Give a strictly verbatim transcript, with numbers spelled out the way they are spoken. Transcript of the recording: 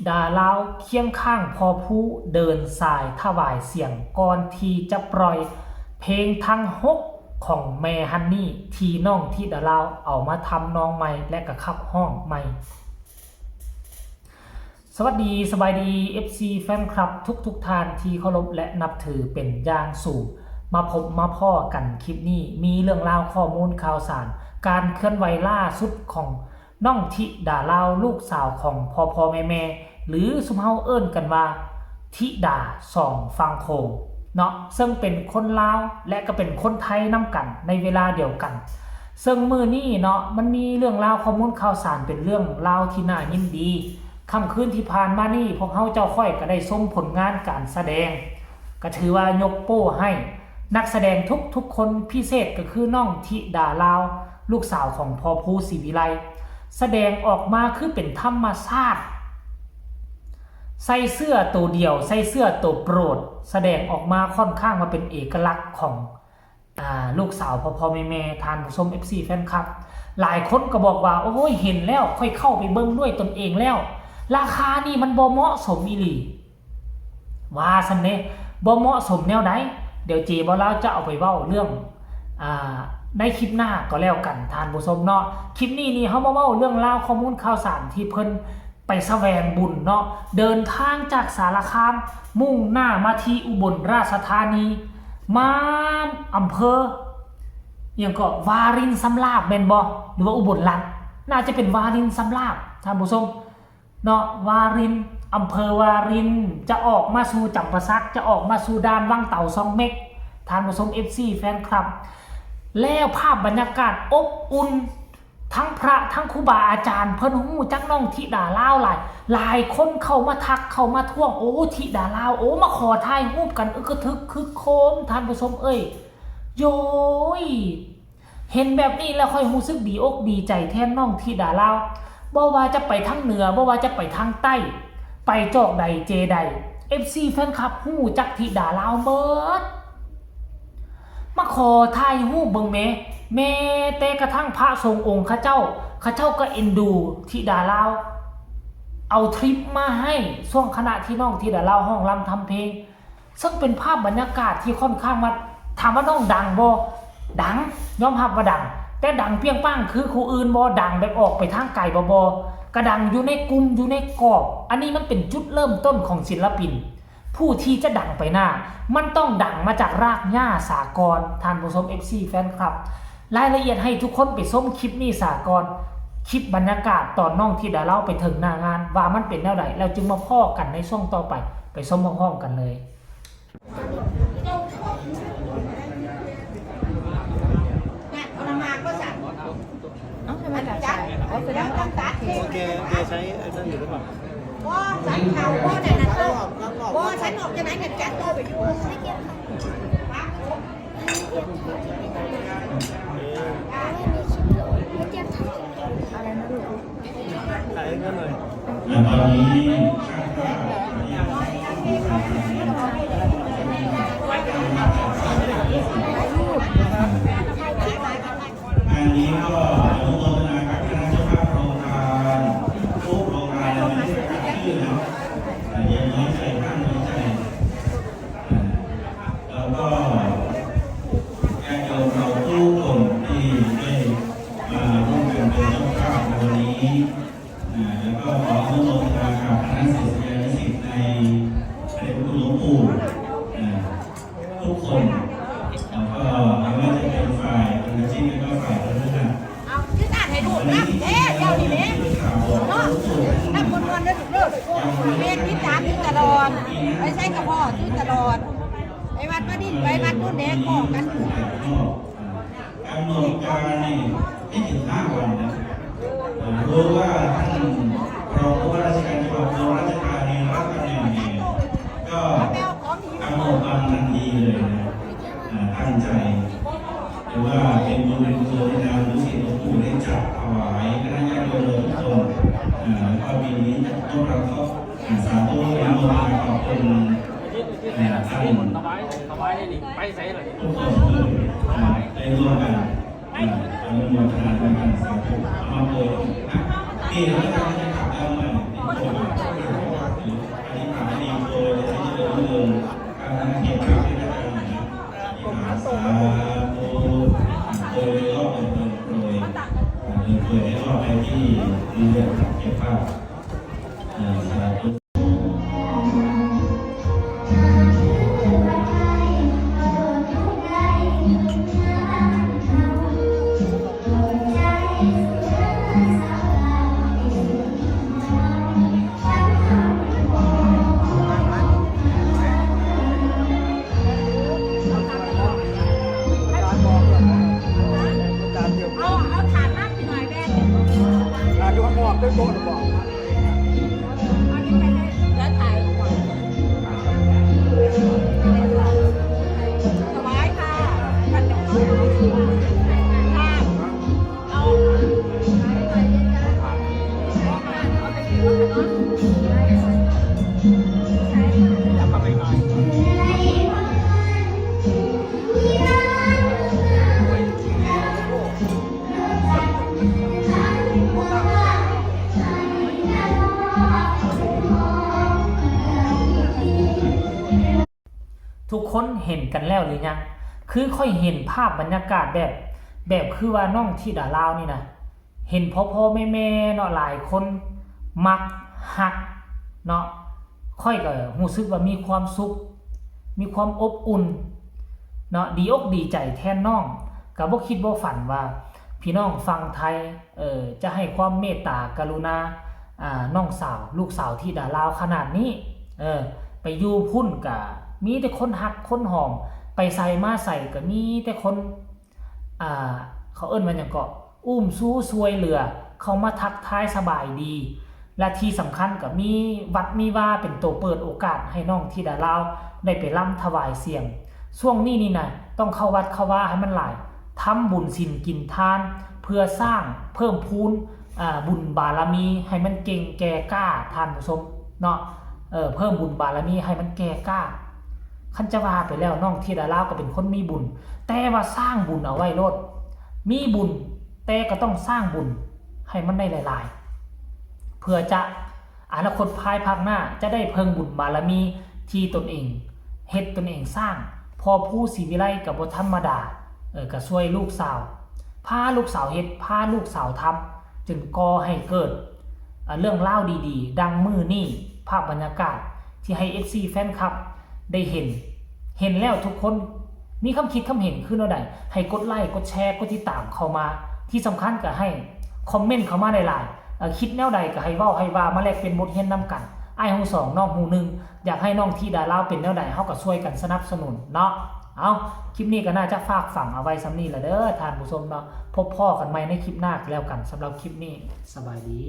ดาลาวเคียงข้างพ่อภูเดินสายถวายเสียงก่อนที่จะปล่อยเพลงทั้งหกของแม่ฮันนี่ที่น้องธิดาลาวเอามาทำนองใหม่และก็ขับฮ้องใหม่ สวัสดีสบายดี เอฟซี แฟนคลับทุกทุกๆท่านที่เคารพและนับถือเป็นอย่างสูง มาพบมาพ้อกันคลิปนี้ มีเรื่องราวข้อมูลข่าวสาร การเคลื่อนไหวล่าสุดของน้องธิดาลาวลูกสาวของพ่อพ่อแม่แม่หรือซุมเฮาเอิ้นกันว่าธิดาสองฝั่งโขงเนาะ ซึ่งเป็นคนลาวและก็เป็นคนไทยนำกันในเวลาเดียวกัน ซึ่งมื้อนี้เนาะ มันมีเรื่องราวข้อมูลข่าวสารเป็นเรื่องราวที่น่ายินดี ค่ำคืนที่ผ่านมานี้พวกเฮาเจ้าข้อยก็ได้ชมผลงานการแสดง ก็ถือว่ายกโป้ให้นักแสดงทุกๆคน พิเศษก็คือน้องธิดาลาว ลูกสาวของพ่อภูศรีวิไล แสดงออกมาคือเป็นธรรมชาติ ใส่เสื้อตัวเดียว ใส่เสื้อตัวโปรด แสดงออกมาค่อนข้างมาเป็นเอกลักษณ์ของ อ่า ลูกสาวพ่อพ่อแม่แม่ท่านผู้ชม เอฟซี แฟนคลับ หลายคนก็บอกว่า โอ้ย เห็นแล้ว ข้อยเข้าไปเบิ่งด้วยตนเองแล้ว ราคานี่มันบ่เหมาะสมอีหลี ว่าซั่นเด้ บ่เหมาะสมแนวใด เดี๋ยวเจบ่าวลาวจะเอาไปเว้าเรื่อง อ่า ในคลิปหน้าก็แล้วกันท่านผู้ชมเนาะ คลิปนี้นี่เฮามาเว้าเรื่องราวข้อมูลข่าวสารที่เพิ่นไปแสวงบุญเนาะ เดินทางจากสารคาม มุ่งหน้ามาที่อุบลราชธานี มาอำเภอ อิหยังก็ วารินชำราบแม่นบ่ หรือว่าอุบลรัตน์ น่าจะเป็นวารินชำราบท่านผู้ชม เนาะ วาริน อำเภอวาริน จะออกมาสู่จำปาสัก จะออกมาสู่ด่านวังเต่าซองเม็ก ท่านผู้ชม เอฟซี แฟนคลับ แล้วภาพบรรยากาศอบอุ่น ทั้งพระทั้งครูบาอาจารย์ เพิ่นฮู้จักน้องธิดาลาวหลาย หลายคนเข้ามาทักเข้ามาท้วง โอ้ ธิดาลาว โอ้ มาขอถ่ายรูปกัน อึกกระทึกคึกโครม ท่านผู้ชมเอ้ย โย้ย เห็นแบบนี้แล้วข้อยรู้สึกดีอกดีใจแทนน้องธิดาลาว บ่ว่าจะไปทางเหนือ บ่ว่าจะไปทางใต้ ไปจอกใดเจใด เอฟซี แฟนคลับฮู้จักธิดาลาวเบิด มาขอถ่ายรูปเบิ่งแหม แม้แต่กระทั่งพระสงฆ์องค์เขาเจ้า เขาเจ้าก็เอ็นดูธิดาลาว เอาทริปมาให้ช่วงขณะที่น้องธิดาลาวฮ้องรำทำเพลง ซึ่งเป็นภาพบรรยากาศที่ค่อนข้างว่า ถามว่าน้องดังบ่ ดัง ยอมรับว่าดัง แต่ดังเปรี้ยงป้างคือผู้อื่นบ่ ดังแบบออกไปทางไกลบ่ บ่ ก็ดังอยู่ในกลุ่ม อยู่ในกรอบ อันนี้มันเป็นจุดเริ่มต้นของศิลปิน ผู้ที่จะดังไปหน้า มันต้องดังมาจากรากหญ้าสากล ท่านผู้ชม เอฟซี แฟนคลับ รายละเอียดให้ทุกคนไปชมคลิปนี้สากล คลิปบรรยากาศตอนน้องธิดาลาวไปถึงหน้างาน ว่ามันเป็นแนวใด แล้วจึงมาพ้อกันในช่วงต่อไป ไปชมพร้อมๆกันเลย เอ้า ทำไมตัดสาย เอาไปแล้ว โอเค โอเค ใช้ไอ้นั่นอยู่หรือเปล่า บ่ สันเขาบ่ นั่นน่ะโต บ่ สันออกจากไหนเนี่ย จัดโตไปอยู่ อะไรนะลูก ถ่ายให้เขาหน่อย อ่ะ ตอนนี้ช่างภาพ อันนี้ก็อนุโมทนากับคณะเจ้าภาพโครงการ ทุกโครงการเลย ไม่ได้ประกาศชื่อนะ แต่อย่าน้อยใจ ท่านน้อยใจ อ่า แล้วก็ญาติโยมเราทุกคนที่ได้มาร่วมกันเป็นเจ้าภาพในวันนี้ อ่า แล้วก็ขออนุโมทนากับคณะศิษยานุศิษย์ในพระเดชพระคุณหลวงปู่ อ่า ทุกคน แล้วก็ไม่ว่าจะเป็นฝ่ายบรรพชิต แล้วก็ฝ่ายคฤหัสถ์ เอาขึ้นอ่านให้ลูกนะ เอ๊ะ เดี๋ยวนี้เนี่ย เนาะ ทำบุญวันนั้นลูก เรียนติดตามอยู่ตลอด ไปใช้กระเพาะอยู่ตลอด ไปวัดวาริน ไปวัดนู่นแดงบอกกัน กำหนดการนี่ไม่ถึงห้าวันนะ ผมรู้ว่าท่านรองผู้ว่าราชการจังหวัดอุบลราชธานีรับตำแหน่งเนี่ย ก็กำหนดวันทันทีเลยนะ อ่า ตั้งใจ หรือว่าเป็นบุญเป็นกุศลที่ทางลูกศิษย์หลวงปู่ได้จัดถวายคณะญาติโยมทุกคน อ่า แล้วก็ปีนี้ต้องรับก็ อ่า สาธุอนุโมทนาขอบคุณ อ่า ท่าน ทุกคน อ่า ได้ร่วมกัน อ่า อนุโมทนาด้วยกัน สาธุ เอามาเปิดนะ นี่เราจะทำให้ขับได้เมื่อไหร่ เป็นตัวอย่าง อันนี้ไปให้แล้วถ่ายก่อน ถวายค่ะ ค่ะ เอา เอาไปถือว่าเนาะ ทุกคนเห็นกันแล้วหรือยัง คือข้อยเห็นภาพบรรยากาศแบบ แบบคือว่าน้องธิดาลาวนี่นะ เห็นพ่อพ่อแม่แม่เนาะ หลายคนมักฮักเนาะ ข้อยก็รู้สึกว่ามีความสุข มีความอบอุ่นเนาะ ดีอกดีใจแทนน้อง ก็บ่คิดบ่ฝันว่าพี่น้องฝั่งไทย เอ่อ จะให้ความเมตตากรุณา อ่า น้องสาว ลูกสาวธิดาลาวขนาดนี้ เออ ไปอยู่พุ้นก็มีแต่คนฮักคนหอม ไปไสมาไสก็มีแต่คน อ่า เขาเอิ้นว่าหยังเกาะ อุ้มชูช่วยเหลือ เข้ามาทักทายสบายดี และที่สำคัญก็มีวัดมีวาเป็นตัวเปิดโอกาสให้น้องธิดาลาวได้ไปรำถวายเสียง ช่วงนี้นี่นะ ต้องเข้าวัดเข้าวาให้มันหลาย ทำบุญศีลกินทาน เพื่อสร้างเพิ่มพูน อ่า บุญบารมีให้มันเก่งแก่กล้า ท่านผู้ชมเนาะ เออ เพิ่มบุญบารมีให้มันแก่กล้า คันจะว่าไปแล้วน้องธิดาลาวก็เป็นคนมีบุญ แต่ว่าสร้างบุญเอาไว้โลด มีบุญ แต่ก็ต้องสร้างบุญให้มันได้หลายๆ เพื่อจะอนาคตภายภาคหน้าจะได้เพิ่งบุญบารมีที่ตนเองเฮ็ดตนเองสร้าง พ่อผู้ศรีวิไลก็บ่ธรรมดา เออ ก็ช่วยลูกสาว พาลูกสาวเฮ็ด พาลูกสาวทำ จึงก่อให้เกิด อ่า เรื่องราวดีๆ ดังมื้อนี้ ภาพบรรยากาศที่ให้ เอฟซี แฟนคลับได้เห็น เห็นแล้วทุกคนมีคำคิดคำเห็นคือแนวใด ให้กดไลค์ กดแชร์ กดติดตามเข้ามา ที่สำคัญก็ให้คอมเมนต์เข้ามาหลายๆ เอ่อ คิดแนวใดก็ให้เว้าให้ว่ามาแลกเปลี่ยนบทเรียนนำกัน อ้ายฮู้สอง น้องฮู้หนึ่ง อยากให้น้องธิดาลาวเป็นแนวใด เฮาก็ช่วยกันสนับสนุนเนาะ เอา คลิปนี้ก็น่าจะฝากฝังเอาไว้ส่ำนี้ล่ะเด้อ ท่านผู้ชมเนาะ พบพ้อกันใหม่ในคลิปหน้าก็แล้วกัน สำหรับคลิปนี้ สบายดี